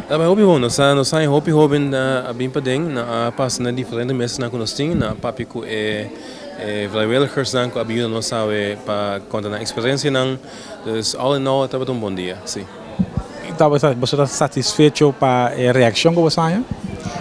Ta bai hopi bon, nos a nos a haña hopi hoben a bin paden, nan a pasa na diferente mesanan ku nos tin, nan a papia ku e e vrijwilligersnan ku a bin yuda nos awe pa konta nan eksperensianan, dus all in all tabata un bon dia, si. Tabata boso ta satisfecho pa e reakshon ku boso a haña?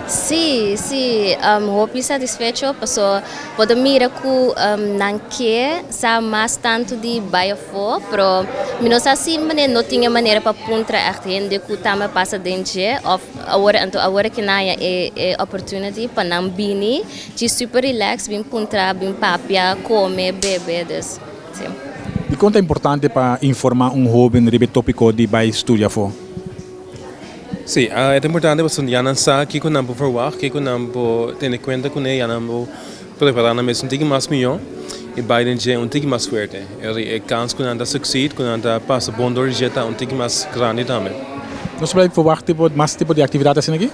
Sí, sí, hopi satisfecho paso bo ta mira ku nan ke sa mas tantu di bai afó, pero mi no sa si manera no tin e manera pa puntra ègt hende ku tambe a pasa den dje òf awor anto awor ke nan haña e e opportunity pa nan bini djis super relax bin puntra bin papia kome bebe dus sí. Dikon ta importante pa informá un hóben riba e tópiko di bai studia afó? Sí, e ta importante pasobra ya nan sa kiko nan por verwagt, kiko nan por tene kuenta kuné, ya nan por prepará nan mes un tiki mas mihó i bai den dje un tiki mas fuerte. E kans ku nan ta succeed, ku nan ta pasa bon dor di dje ta un tiki mas grandi tambe. Nos por verwagt tipo mas tipo di aktividat asina aki?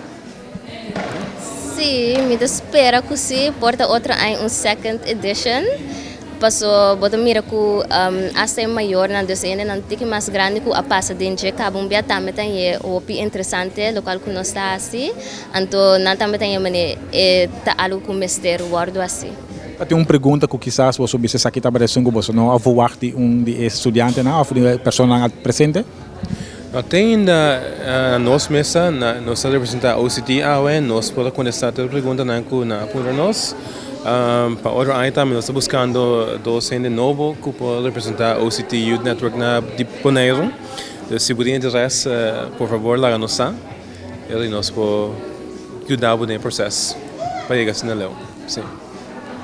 Sí, mi ta spera ku sí, por ta otro aña un second edition. Paso bo ta mira ku asta e mayornan, dus e hendenan tiki mas grandi ku a pasa den dje kaba un bia tambe ta hañ'e hopi interesante lokual ku nos ta hasi. Anto nan tambe ta haña manera e ta algu ku mester wòrdu hasi. Ta tin un pregunta ku kisas boso bisa esaki tabata esun ku boso no a verwagt di un di e studiantenan òf di e personanan presente? No te ainda na nos mesa, nos ta representa OCT awe, nos por a contesta tur e preguntanan cu nan a puntra nos. Pa otro aña tambe nos ta buscando dos hende nobo cu por representa OCT Youth Network na di Boneiru. Dus si bo tin interes, por favor laga nos sa y nos por yuda bo den e proces pa yega asina leu. Si.